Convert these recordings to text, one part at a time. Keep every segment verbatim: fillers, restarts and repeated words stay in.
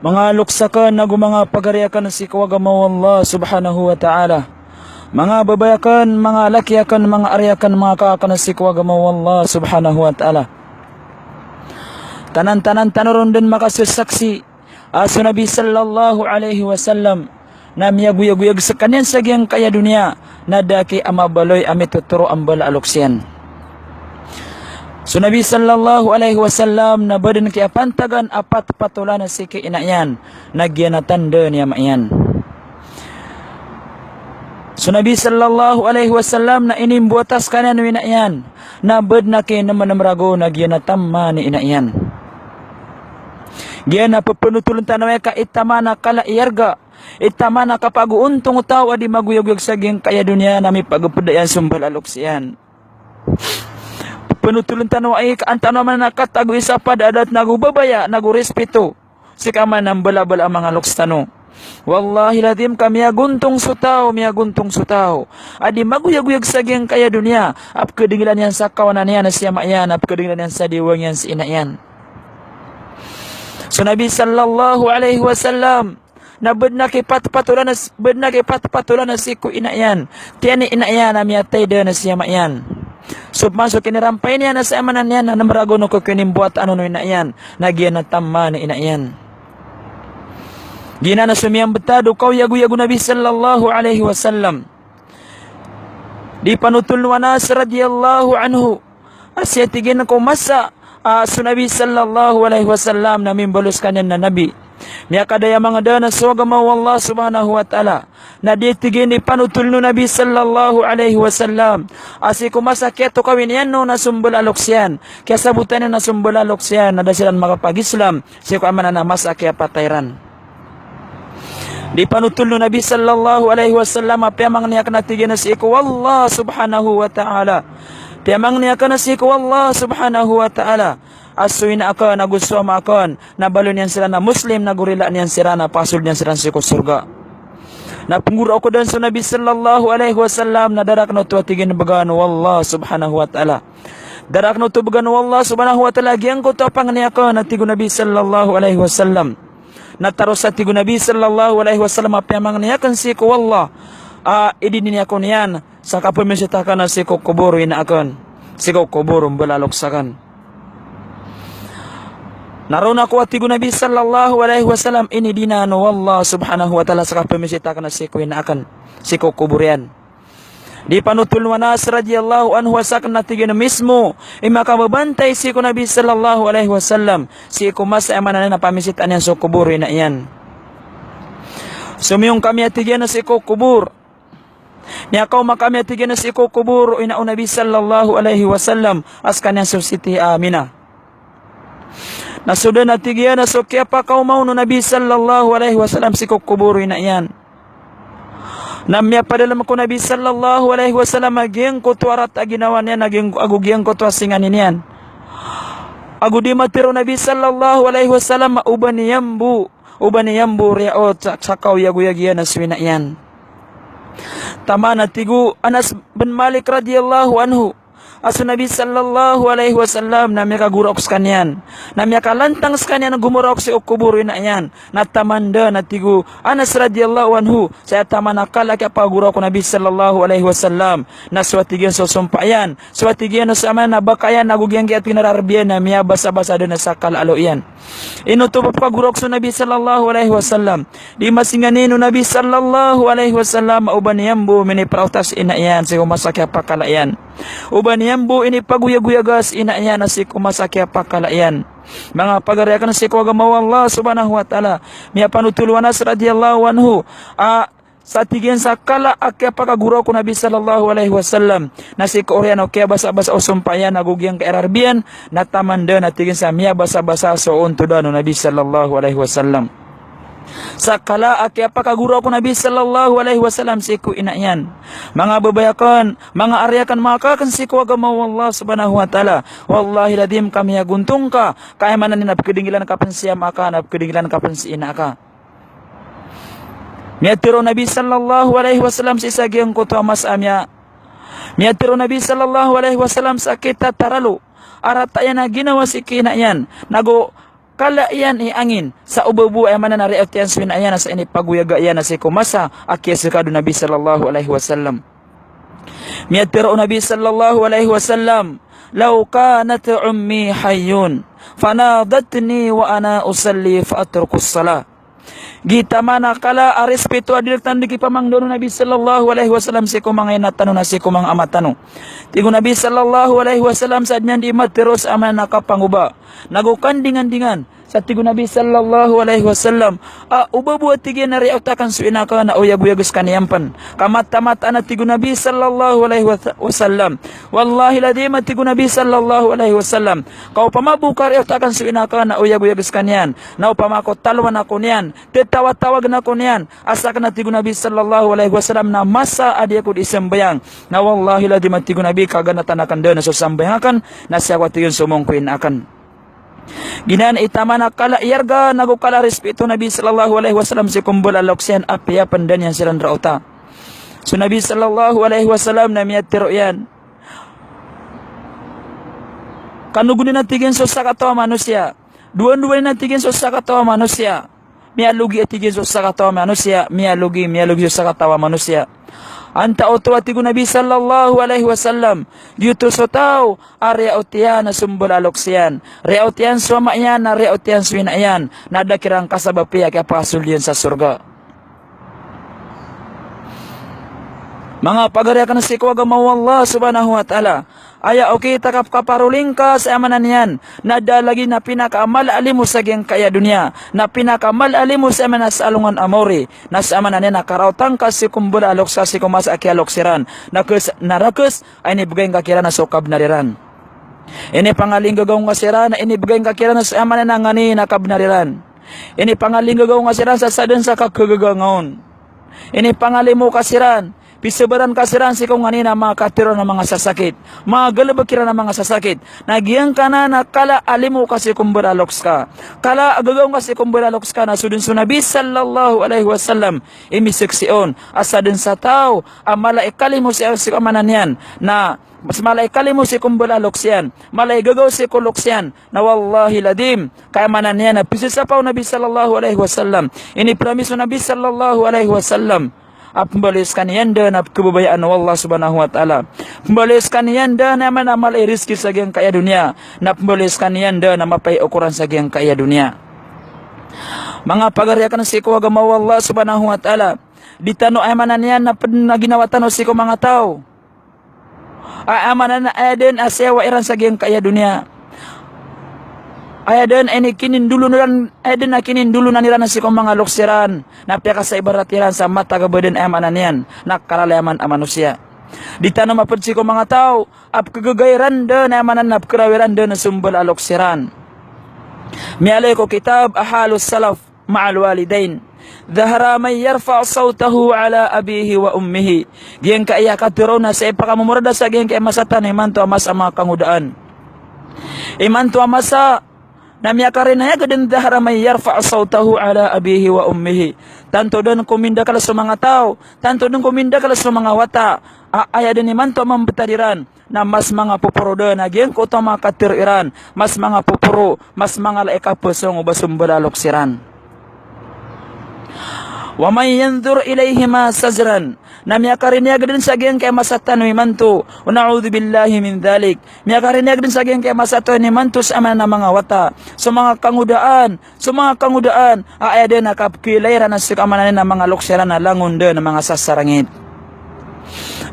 Manga loks akn ago manga pagari akn sii ko agama o Allah subhanahu wa ta'ala. Manga babay akn, manga laki akn, manga ari akn, manga kaka akn sii ko agama o Allah subhanahu wa ta'ala. Tanan-tanan tano ron dn makasasaksi a so Nabi sallallahu alaihi wasallam na miyagoyagoyag skaniyan sa giyangkaya doniya na da ki a mabaloy a mitotoro a mbala a loks iyan. So Nabi sallallahu alaihi wasallam na ba dn kiyapantagan a patpatolan sii ki ina iyan, na giya na tanda i ama iyan. So Nabi sallallahu alaihi wasallam na inimbowat skaniyan o ina iyan, na ba dn a kinmnm ragon a giya na taman i ina iyan. Giya na pphanotoln tano aya ka i taman a kala i arga, i taman a kapagoontong o taw a di magoyagoyag sa giyangkaya doniya na mipagpda iyan so mbala a loks iyan. Pphanotoln tano aya ka an tano a maana na katago i sapa da adat nago babaya nago respeto sii ka maana na mbalabala a manga loks tano. Wallahil adhim ka miyagontong so taw, miyagontong so taw a di magoyagoyag sa giyangkaya doniya a pkadingilan iyan sa kawanan iyan a si ama iyan, a pkadingilan iyan sa diwang iyan si ina iyan. So Nabi sallallahu alaihi wasallam na ba dn a kipatpatolan, ba dn a kipatpatolan sii ko ina iyan. Tiyan i ina iyan a miyatay dn a si ama iyan. So pman so kinirampay niyan a si ama niyan na nmragon ko kinimboatan o ina iyan, na giya na taman i ina iyan. Giyanan a so miyambtad o kaoyagoyag o Nabi sallallahu alaihi wasallam. Di panotol o Anas radiyallahu anhu a siya tig iyan ko masa a so Nabi sallallahu alaihi wasallam na mimbaloy skaniyan na Nabi, miyakadaya manga dana so agama o Allah subhanahu wa ta'ala. Na di tig iyan di panotol o Nabi sallallahu alaihi wasallam a sii ko masa kiyatokawi niyan on a so mbala a loks iyan, kiyasabotan iyan a so mbala a loks iyan, na da siran makapag-Islam sii ko aya maana na masa kiyapatay iran. Di panotol o Nabi sallallahu alaihi wasallam a piyamangni akn a tig iyan a sii ko Allah subhanahu wa ta'ala. Piyamangni akn a sii ko Allah subhanahu wa ta'ala a so ina akn ago so ama akn na baloy niyan siran a Muslim, nago rilaan iyan siran, na pasold iyan siran sii ko sorga. Na pnggoraok dn so Nabi sallallahu alaihi wasallam na da rakn oto a tig iyan bgan o Allah subhanahu wa ta'ala. Da rakn oto bgan o Allah subhanahu wa ta'ala giyangkoto a pangni akn a tig o Nabi sallallahu alaihi wasallam. Na taros a tig o Nabi sallallahu alaihi wasallam a piyamangni akn sii ko Allah a idinin akn iyan sa kapamisit akn sii ko kobor o ina akn, sii ko kobor o mbala a loks akn. Na roo ako a tig o Nabi sallallahu alaihi wasallam inidinan o Allah subhanahu wa ta'ala sa kapamisit akn sii ko ina akn, sii ko kobor iyan. Di panotol o Anas radiyallahu anhu a sakn na tig iyan mismo i makababantay sii ko Nabi sallallahu alaihi wasallam sii ko masa aya maana niyan na pamisitan iyan so kobor o ina iyan. Somiyong kami a tig iyan sii ko kobor. Miyakaoma kami a tig iyan sii ko kobor o ina o Nabi sallallahu alaihi wasallam a skaniyan so siti a Mina. Na so dn a tig iyan a so kiyapakaoma on o Nabi sallallahu alaihi wasallam sii ko kobor o ina iyan na miyapadalm ko Nabi sallallahu alaihi wasallam a giyangkoto a rata a ginawa niyan a giyang-, ago giyangkoto a singanin iyan. Ago di matero o Nabi sallallahu alaihi wasallam a oba niyan bo, oba niyan bo riyaot sa, sa kaoyagoyag iyan a so ina iyan. Taman a tig o Anas bin Malik radiyallahu anhu a so Nabi sallallahu alaihi wasallam na miyakagoraok skaniyan, na miyakalantang skaniyan a gomoraok sii ko kobor o ina iyan. Na taman dn a tig o Anas radiyallahu anhu, sa aya taman a kala a kiyapakagoraok o Nabi sallallahu alaihi wasallam na so a tig iyan so sompa iyan, so a tig iyan so aya maana na baka iyan ago giyangkaya tig iyan a rarb iyan na miyabasabasa dn sa kala a lo iyan. Ino oto pphakagoraok so Nabi sallallahu alaihi wasallam? Di masinganin o Nabi sallallahu alaihi wasallam a oba niyan bo minipraota si ina iyan sii ko masa a kiyapakala iyan. Oba niyan bo inipagoyagoyaga si ina iyan a sii ko masa a kiyapakala iyan. Manga pagari akn sii ko agama o Allah subhanahu wa ta'ala, miyapanotol o Anas radiyallahu anhu a sa tig iyan sa kala a kiyapakagoraok o Nabi sallallahu alaihi wasallam na sii ko oriyan o kiyabasabasa o sompa iyan ago giyangkaya rarb iyan, na taman dn a tig iyan sa miyabasabasa so ontodan o Nabi sallallahu alaihi wasallam. Sa kala a kiyapakagoraok o Nabi sallallahu alaihi wasallam sii ko ina iyan. Manga babay akn, manga ari akn, manga kaka akn sii ko agama o Allah subhanahu wa ta'ala. Wallahil adhim ka miyagontong ka, ka aya maana niyan na pkadingilan ka pn si ama ka, na pkadingilan ka pn si ina ka. Miyatero o Nabi sallallahu alaihi wasallam sii sa giyangkoto a masa a miya, miyatero o Nabi sallallahu alaihi wasallam sa kitataralo a rata iyan a ginawa sii ki ina iyan, nago kala iyan i angin sa o ba bo, aya maana na riyaot iyan so ina iyan, sa inipagoyaga iyan a sii ko masa a kiyaskado o Nabi sallallahu alaihi wasallam. Miyatharo o Nabi sallallahu alaihi wasallam, "Law kanat ummi hayyun, fanadatni wa ana usalli fa atrukus salah." Giya taman a kala a respeto a di rktano di kipamangndao o Nabi sallallahu alaihi wasallam sii ko manga ina tano na sii ko manga ama tano. Tig o Nabi sallallahu alaihi wasallam sa dn iyan di matharo sa aya maana na kapangoba, nago kandingandingan. Sa tig o Nabi sallallahu alaihi wasallam, a o ba bo, a tig iyan, a riyaot akn so ina akn na oyagoyag skaniyan pn. Ka mataan a tig o Nabi sallallahu alaihi wa-, wasallam, "Wallahil adhim," a tig o Nabi sallallahu alaihi wasallam, "ka opama bo ka riyaot akn so ina akn na oyagoyag skaniyan, na opama ko talowan ako niyan, tatawatawagn ako niyan, a sakn," a tig o Nabi sallallahu alaihi wasallam, "na masa a di ako di sambayang, na wallahil adhim," a tig o Nabi, "kaganatan akn dn so sambayang akn, na sii ako," a tig iyan, "somong ko ina akn." Giyanan i taman a kala i arga nago kala i respeto o Nabi sallallahu alaihi wasallam sii ko mbala a loks iyan, apiya pn da niyan siran raota. So Nabi sallallahu alaihi wasallam na miyatharo iyan, "Kanogon iyan," a tig iyan, "so sakataw a manosiya. Dowandowan iyan," a tig iyan, "so sakataw a manosiya. Miyalogi," a tig iyan, "so sakataw a manosiya. Miyalogi, miyalogi so sakataw a manosiya." Antaa oto, a tig o Nabi sallallahu alaihi wasallam, giyoto so taw a riyaot iyan so mbala a loks iyan, riyaot iyan so ama iyan, na riyaot iyan so ina iyan, na da kiran kasabapi a kiyapakasold iyan sa sorga. Manga pagari akn sii ko agama o Allah subhanahu wa ta'ala, aya okit a kapkaparoli ngka sa aya maana niyan na da lagid na pinakamala a limo sa giyangkaya doniya, na pinakamala a limo sa aya maana sa alongan a maori, na sa aya maana niyan na karaota ngka sii ko mbala a loks ka sii ko masa a kiyaloks iran, na kes-, na rakhs a inibgay ngka kiran a so kabnar iran. Inipangalinggagaw ngka siran a inibgay ngka kiran a so aya maana niyan na nganin a kabnar iran. Inipangalinggagaw ngka siran sa sadn sa kakagaga ngka on. Inipangalimo ka siran, pisabaran ka siran sii ko nganin a manga katharo na manga sasakit, manga galbk iran a manga sasakit. Na giyangkanan a kala a limo ka sii ko mbala a loks ka, kala a gagaw ngka sii ko mbala a loks ka, na so dn so Nabi sallallahu alaihi wasallam i misaksi on a sadn sa taw a mala i kalimo sii, sii ko aya maana niyan na, mas mala i kalimo sii ko mbala a loks iyan, mala i gagaw sii ko loks iyan, na wallahil adhim, ka aya maana niyan na pisasapa o Nabi sallallahu alaihi wasallam, inipromise o Nabi sallallahu alaihi wasallam a pmbaloy skaniyan dn a pkhababayaan o Allah subhanahu wa ta'ala. Pmbaloy skaniyan dn a aya maana a mala i rizki sa giyangkaya doniya, na pmbaloy skaniyan dn a mapay a okoran sa giyangkaya doniya. Manga pagari akn sii ko agama o Allah subhanahu wa ta'ala, di tano, aya maana niyan na, pd na ginawa tano sii ko manga taw a, aya maana na, aya dn a siyawa iran sa giyangkaya doniya. Aya dn a inikinindolonan iran, aya dn a kinindolonan iran sii ko manga loks iran, na piyakasaibarat iran sa matag a badn, aya maana niyan na kalalayaman a manosiya. Di tano mapd sii ko manga taw a pkhagaga iran dn, aya maana na pkharaw iran dn so mbala a loks iran. Miyaaloy ko kitab a Halus Salaf ma'al Walidain, "Dhahara man yarfa'u sawtahu ala abihi wa ummihi." Giyangkaya katharo na sa ipakamomorada sa giyangkaya masa tano imanto a masa a manga kangodaan. Imanto a masa na miyakarinayag dn, "Dhahara man yarfa'u sawtahu ala abihi wa ummihi." Tanto dn ko mindakl so manga taw, tanto dn ko mindakl so manga wata a aya dn imanto a mambtad iran na mas manga poporo dn a giyangkoto a manga katharo iran, mas manga poporo, mas manga la i kapasong o ba so mbala a loks iran. "Wa man yanzur ilayhima sazran." Na miyakarinayag dn sa giyangkaya masa tano imanto, wa na'udhu billahi min dhalik, miyakarinayag dn sa giyangkaya masa tano imanto sa aya maana na manga wata, so manga kangodaan, so manga kangodaan a aya dn a kapkhailay iran a sii ko aya maana niyan na manga loks iran na langon dn a manga sasarangit.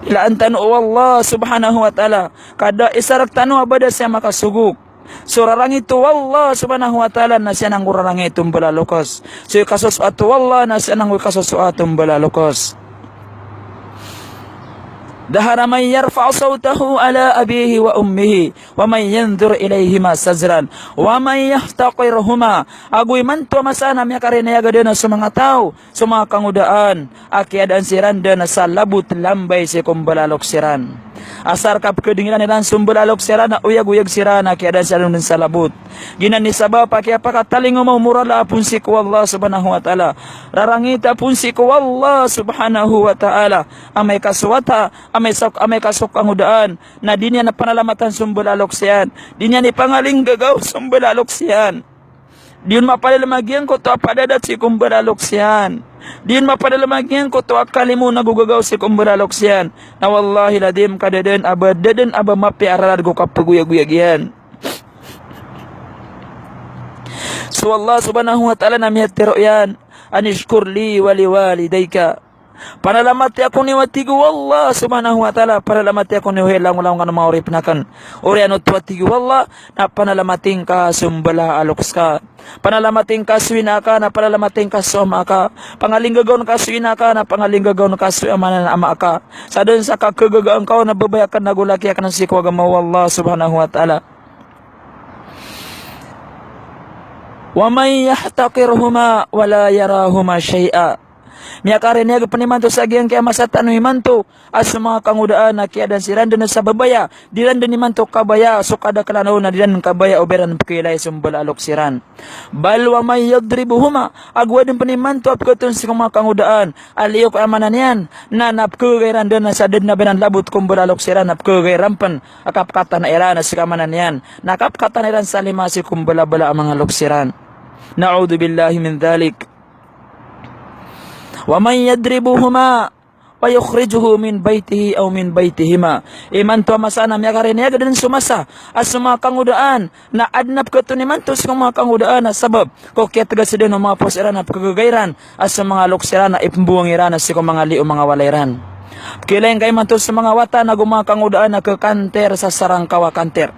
Ilaan tano o Allah subhanahu wa ta'ala ka da isa rktano a ba da siya makasogok. So rarangit o Allah subhanahu wa ta'ala na siya nan ko rarangit o mbala a loks. So ikasosoat o Allah na siya nan ko ikasosoat o mbala a loks. "Dhahara man yarfa'u sawtahu ala abihi wa ummihi, wa man yanzur ilayhima sazran, wa man yahtaqirhuma." Ago imanto a masa na miyakarinayag dn so manga taw, so manga kangodaan a kiyadaan siran dn sa labot lambay sii ko mbala a loks iran. Asar ka pkhadengiran iran so mbala a loks iran a oyagoyag siran a kiyadaan siran dn sa labot. Giyanan i sabap a kiyapakatalingoma o moral a poon sii ko Allah subhanahu wa ta'ala, rarangit a poon sii ko Allah subhanahu wa ta'ala, amay ka so wata, amay so, amay ka so kangodaan, na di niyan panalamatan so mbala a loks iyan, di niyan ipangalinggagaw so mbala a loks iyan. Di on mapadalm a giyangkoto a padadat sii ko mbala a loks iyan. Di on mapadalm a giyangkoto a kalimo nago gagaw sii ko mbala a loks iyan. Na wallahil adhim ka da dn a ba, da dn a ba mapiya a rarad ko kapagoyagoyag iyan. So Allah subhanahu wa ta'ala na miyatharo iyan, "Anishkur li wa liwalidayka." Panalamati ako niyo, a tig o Allah subhanahu wa ta'ala, panalamati ako niyo, hay langolangon o manga oripn akn. Oriyan oto, a tig o Allah, na panalamati ngka so mbala a loks ka. Panalamati ngka so ina ka, na panalamati ngka so ama ka. Pangalinggagaw ngka so ina ka, na pangalinggagaw ngka so ama, na ama ka. Sa dn sa kakagagaan ka o na babay akn nago laki akn sii ko agama o Allah subhanahu wa ta'ala. Wa man yahtaqirhuma wa la yarahuma shay'a. Miyakariniyag pn imanto sa giyangkaya masa tano imanto a so manga kangodaan a kiyaadaan siran dn sa babaya, di ran dn imanto kabaya so kadaklan on, na di ran kabaya o ba iran pkhailay so mbala a loks iran. Bal wa man yadribuhuma, ago adn pn imanto a pkhaton sii ko manga kangodaan a liyo ko aya maana niyan na, na pkhagaga iran dn sa da dn a ba iran labot ko mbala a loks iran, na pkhagaga iran pn a kapkatana iran sii ko aya maana niyan na kapkatana iran sa lima sii ko mbalabala a manga loks iran. Na'udhu billahi min dhalik. Wa man yadribuhuma wa yukhrijuhu min baytihi aw min baytihima. Imanto a masa na miyakariniyag dn so masa a so manga kangodaan na adn a pkhaton imanto sii ko manga kangodaan a sabap ko kiyatgas dn o manga pos iran a pkhagaga iran a so manga loks iran a ipmbowang iran sii ko manga liyo o manga walay iran. Pkhailay ngka imanto so manga wata nago manga kangodaan a khakanter sa sarangkaw a kanter.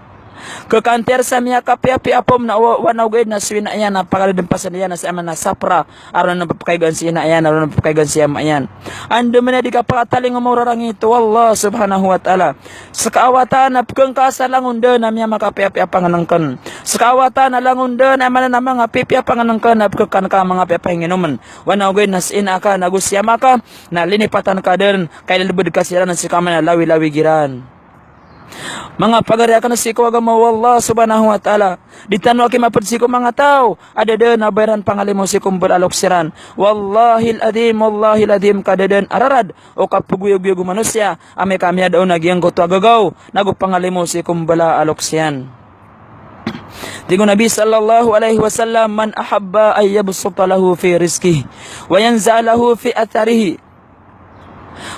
Khakanter sa miyakapiyapiya a pom na wa-, wanaw gaid na so ina iyan na pakalidmpasn iyan na sa ama na sapra, a ron pkaigaan si ina iyan, a ron pkaigaan si ama iyan. Anda man a di kapakatalingoma o rarangit o Allah subhanahu wa ta'ala. Ska a wata na pkhangka sa langon dn a miyamakapiyapiya a pangnngkn. Ska a wata na langon dn a aya maana niyan a manga pipiya a pangnngkn na pkhakan ka a manga pipiya a panginomn. Wanaw gaid na si ina ka nago si ama ka na linipatan ka dn, kailbd ka siran sii ko aya maana niyan a lawilawig iran. Manga pagari akn sii ko agama o Allah subhanahu wa ta'ala, di tano aki mapd sii ko manga taw a da dn a ba iran pangalimo sii ko mbala a loks iran. Wallahil adhim, wallahil adhim ka da dn a rarad o kapagoyagoyag o manosiya amay ka miyada on a giyangkoto a gagaw nago pangalimo sii ko mbala a loks iyan. Tig o Nabi sallallahu alaihi wasallam, "Man ahabba an yabsuta lahu fi rizqihi wa yansa'a lahu fi atharihi,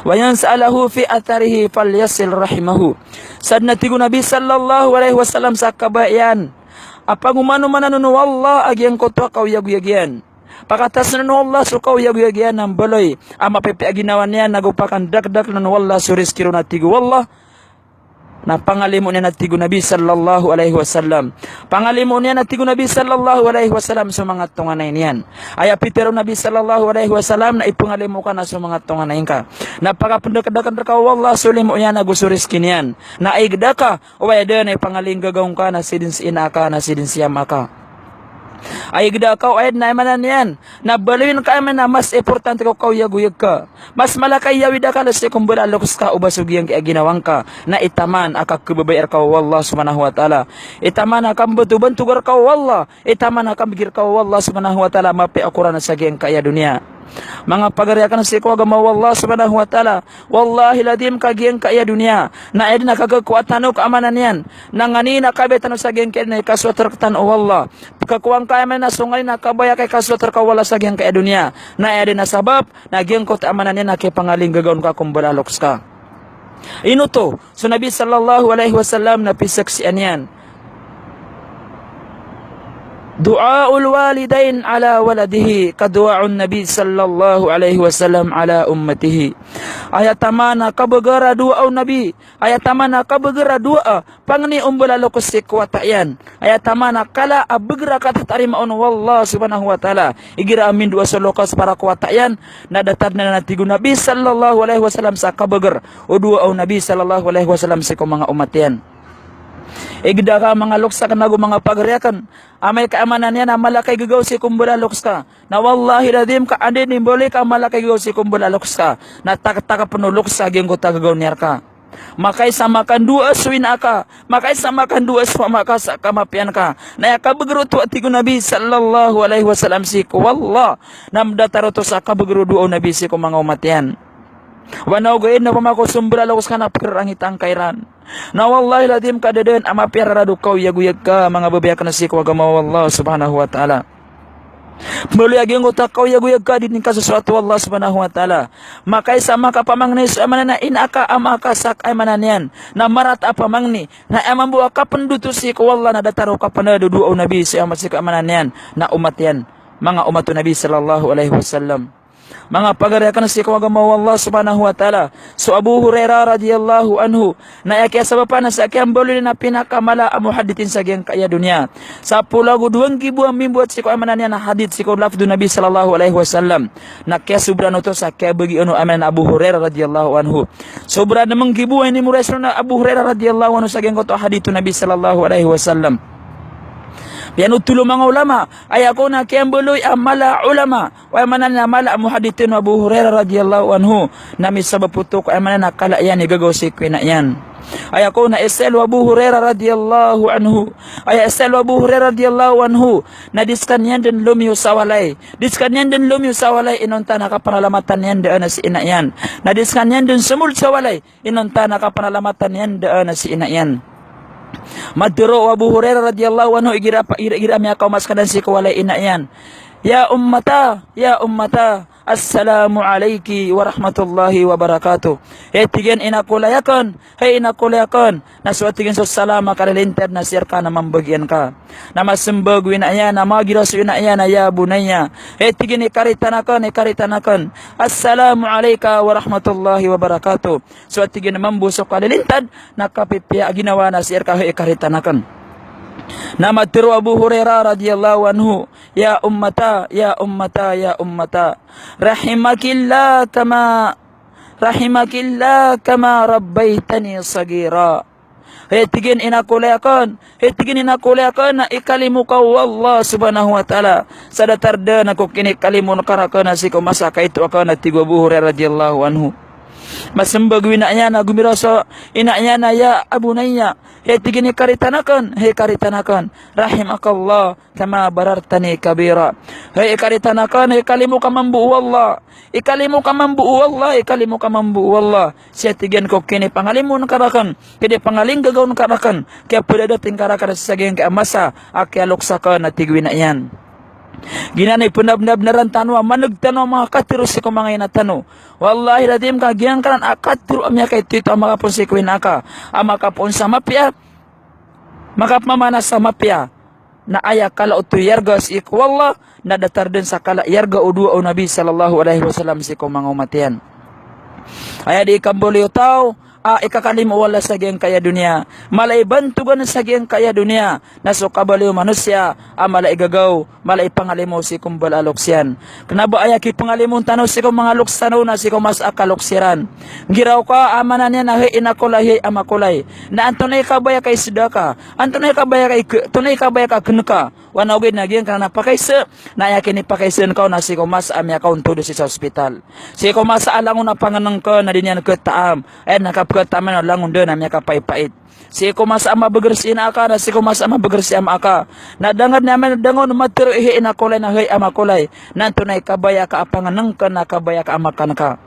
wa yansa'a lahu fi atharihi falyasil rahimahu." Sadn a tig o Nabi sallallahu alaihi wasallam sa kabaya iyan a pangomanomanan on o Allah a giyangkoto a kaoyagoyag iyan. Pakatasn on o Allah so kaoyagoyag iyan a mbaloy a mapipiya a ginawa niyan ago pakandakdakl on o Allah so rizki ron a tig o Allah. Na pangalimo niyan a tig o Nabi sallallahu alaihi wasallam. Pangalimo niyan a tig o Nabi sallallahu alaihi wasallam so manga tonganay niyan. Aya pitharo o Nabi sallallahu alaihi wasallam na ipangalimo ka na so manga tonganay ngka. Na pakapndakdakn rka o Allah so limo iyan ago so rizki niyan. Na aigda ka o aya dn a ipangalinggagaw ngka na sidn si ina ka na sidn si ama ka. Aigda ka o aya dn a aya maana niyan na baloyin ka aya maana a mas importante ko kaoyagoyag ka. Mas mala ka iyawid a kala sii ko mbala a loks ka o ba so giyangkaya ginawa ngka na itaman a kakhababaya rka o Allah subhanahu wa ta'ala. Itaman a kambtobantog rka o Allah. Itaman a kambgi rka o Allah subhanahu wa ta'ala a mapiya a koraan sa giyangkaya doniya. Manga pagari akn sii ko agama o Allah subhanahu wa ta'ala, wallahil adhim ka giyangkaya doniya na aya dn a kakhakowa tano ko aya maana niyan na nganin a kabaya tano sa giyangkaya doniya i kasowat rktano o Allah. Pkhakowa ngka aya maana niyan a so nganin a kabaya ka i kasowat rka o Allah sa giyangkaya doniya na aya dn a sabap na giyangkoto a aya maana niyan a kipangalinggagaw ngka ko mbala a loks ka. Ino oto? So Nabi sallallahu alaihi wasallam na pizaksian iyan, "Du'aul walidain ala waladihi ka du'aun Nabi sallallahu alaihi wasallam ala ummatihi." Aya taman a kabagr a doa o Nabi, aya taman a kabagr a doa pangni o mbala a loks sii ko wata iyan. Aya taman a kala a bagr a katatarima on o Allah subhanahu wa ta'ala igira a mindoa so loks para ko wata iyan, na datar dn a tig o Nabi sallallahu alaihi wasallam sa kabagr o doa o Nabi sallallahu alaihi wasallam sii ko manga omat iyan. Igda ka manga loks akn ago manga pagari akn, amay ka aya maana niyan a mala ka igagaw sii ko mbala a loks ka. Na wallahil adhim ka anda i mbaloy ka a mala ka igagaw sii ko mbala a loks ka na taktak pn o loks a giyangkoto a gagaw niyan rka. Makaisa makandoa so ina ka, makaisa makandoa so ama ka sa kamapiya ngka. Na aya kabagr oto a tig o Nabi sallallahu alaihi wasallam sii ko Allah na mdatar oto sa kabagr o doa o Nabi sii ko manga omat iyan. Wanaw gaid na pamako so mbala a loks ka na pkharangitan ka iran. Na wallahil adhim ka da dn a mapiya a rarad o kaoyagoyag ka, manga babay akn sii ko agama o Allah subhanahu wa ta'ala. Mbaloy a giyangkoto a kaoyagoyag ka a di niyan kasosoat o Allah subhanahu wa ta'ala. Makaisa a makapamangni so aya maana niyan a ina ka, ama ka sa aya maana niyan na marata a pamangni, na aya mambo a kapndot o sii ko Allah na datar o kapndodowa o Nabi sii ko aya maana niyan na omat iyan, manga omat o Nabi sallallahu alaihi wasallam. Manga pagari akn sii ko agama o Allah subhanahu wa ta'ala, so Abu Hurairah radhiyallahu anhu, na aya kiyasabapan sa kiyambaloy iyan a pinakamala a muhaddithin sa giyangkaya doniya. Sapolo ago dowa nggibo a mimbowat sii ko aya maana niyan a hadith sii ko lafdh o Nabi sallallahu alaihi wasallam. Na kiyasobra oto sa kiyabagi o aya maana niyan a Abu Hurairah radhiyallahu anhu. Sobra nem nggibo a inimemorize on o Abu Hurairah radhiyallahu anhu sa giyangkoto a hadith o Nabi sallallahu alaihi wasallam. Piyanothol o manga ulama, aya kon a kiyambaloy a mala a ulama, o aya maana niyan a mala a muhaddithin o Abu Hurairah radhiyallahu anhu, na misabap oto ko aya maana niyan a kala iyan i gagaw sii ko ina iyan. Aya kon a isel o Abu Hurairah radhiyallahu anhu, aya isel o Abu Hurairah radhiyallahu anhu, na di skaniyan den lomiyo sa walay, di skaniyan den lomiyo sa walay inonta na kapanalamatan iyan daan a si ina iyan, na di skaniyan den somold sa walay inonta na kapanalamatan iyan daan a si ina iyan. Matharo o Abu Hurairah radhiyallahu anhu igira pa, igira, igira miyakaoma skaniyan sii ko walay ina iyan, "Ya ummata, ya ummata, assalamu alaiki wa rahmatullahi wa barakatuh." Hay tig iyan, ina ko lay akn, hay ina ko lay akn, na so a tig iyan so salam a kalilintad na sii rka na mambagian ka. Na masmbag o ina iyan, na magiraw so ina iyan a, "Ya bunayya." Hay tig iyan, ikaritan akn, ikaritan akn, "Assalamu alaika wa rahmatullahi wa barakatuh." So a tig iyan mambo so kalilintad na kapipiya a ginawa na sii rka hay ikaritan akn. Na matharo o Abu Hurairah radhiyallahu anhu, "Ya ummata, ya ummata, ya ummata. Rahimakillah kama, rahimakillah kama rabbaitani saghira." Hay tig iyan, ina ko lay akn, hay tig iyan, ina ko lay akn, na ikalimo ka o Allah subhanahu wa ta'ala sa datar daan ko kinikalimo on ka rakn a sii ko masa a kaito akn, a tig o Abu Hurairah radhiyallahu anhu. Masmbag o ina iyan, na gomiraw so ina iyan a, "Ya bunayya." Hay tig iyan, ikaritan akn, hay ikaritan akn, "Rahimakallah kama barartani kabira." Hay ikaritan akn, hay ikalimo ka mambo o Allah, ikalimo ka mambo o Allah, ikalimo ka mambo o Allah. Sii a tig iyan ko kinipangalimo on ka rakn, kinipangalinggagaw on ka rakn, kiyapdadating ka rakn sa giyangkai a masa a kiyaloks akn, a tig o ina iyan. Giyanan i pnabnabnaran tano a maneg tano a manga katharo sii ko manga ina tano. Wallahi ladhim ka giyangkanan a katharo a miyakaitoito a makapoon sii ko ina ka, a makapoon sa mapiya, makapmamana sa mapiya, na aya kala oto i arga sii ko Allah na datar den sa kala i arga o dowa o Nabi sallallahu alaihi wasallam sii ko manga omat iyan. Aya di ikambaloy o taw a ikakalimo o Allah sa giyangkaya doniya, mala i bantogan sa giyangkaya doniya, na so kabaloy o manosiya a mala i gagaw, mala i pangalimo sii ko mbala a loks iyan. Kna ba aya kipngalimoon tano sii ko manga loks tano na sii ko masa a kaloks iran. Nggiraw ka a maana niyan a hay ina ko lay, hay ama ko lay, na antonaa i kabaya ka i sda ka, antonaa i kabaya ka i k-, antonaa i kabaya ka knka. Wana ogaid na giyangkanan a pakaisa, na aya kinipakaisaan ka on na sii ko masa a miyakaontodo sii sa ospital. Sii ko masa a langon a pangnngkn na di niyan kataam, aya na kapkataam iyan a langon dn a miyakapaipait. Sii ko masa a mabagr si ina aka, na sii ko masa a mabagr si ama aka. Na da ngd niyan man dangon matharo i hay ina ko lay na hay ama ko lay, na antonaa i kabaya ka a pangnngkn na kabaya ka a makan ka.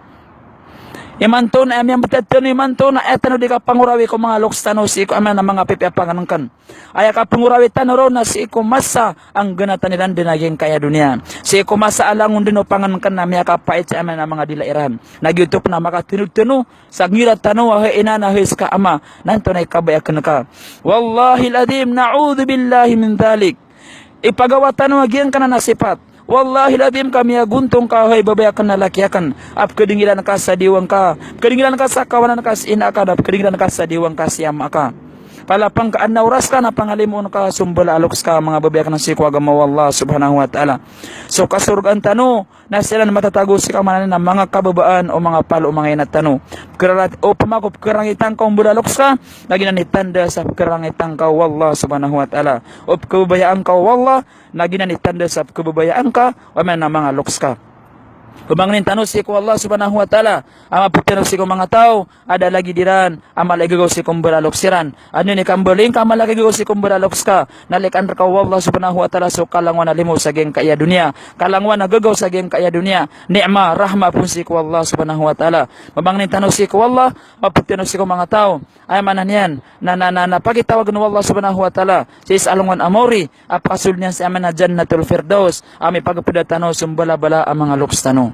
Imanto na aya miyambtad tano imanto na aya tano di kapangorawi ko manga loks tano sii ko aya maana a manga pipiya a pangnngkn. Aya kapangorawi tano ron na sii ko masa a nggnatan iran dn a giyangkaya doniya. Sii ko masa a langon dn o pangnngkn na miyakapait sa aya maana a manga dila iran. Na giyoto pn a makatnod tano sa ngira tano a hay ina na hay ska ama, na antonaa i kabaya a knka. Wallahil adhim, na'udhu billahi min dhalik. Ipagawa tano a giyangkanan a sipat. Wallahil adhim ka miyagontong ka hay babay akn na laki akn a pkadngilan ka sa diwang ka, pkadngilan ka sa kawanan ka si ina ka, na pkadngilan ka sa diwang ka si ama ka. Palapang ka adn a oras ka na pangalimoon ka so mbala a loks ka, manga babay akn sii ko agama o Allah subhanahu wa ta'ala. So kasorgaan tano na siran matatago sii ko aya maana niyan a manga kababaan o manga palo o manga ina tano. Pkharat-, opama ko pkharangitan ka o mbala a loks ka, na giyanan i tanda sa pkharangitan ka o Allah subhanahu wa ta'ala. O pkhababayaan ka o Allah, na giyanan i tanda sa pkhababayaan ka o aya maana niyan a manga loks ka. Pamangnin tano sii ko Allah subhanahu wa ta'ala a mapd tano sii ko manga taw a da a lagid iran a mala i gagaw sii ko mbala a loks iran. Adn i kambaling ka a mala i gagaw sii ko mbala a loks ka, na likan rka o Allah subhanahu wa ta'ala so kalangowan a limo sa giyangkaya doniya, kalangowan a gagaw sa giyangkaya doniya, ni'ma, rahma pn sii ko Allah subhanahu wa ta'ala. Pamangnin tano sii ko Allah a mapd tano sii ko manga taw a aya maana niyan na, na, na, na pakitawagn o Allah subhanahu wa ta'ala sii sa alongan a maori a pakasold iyan sa aya maana Jannatul Firdaus a mipagpda tano so mbalabala a manga loks tano.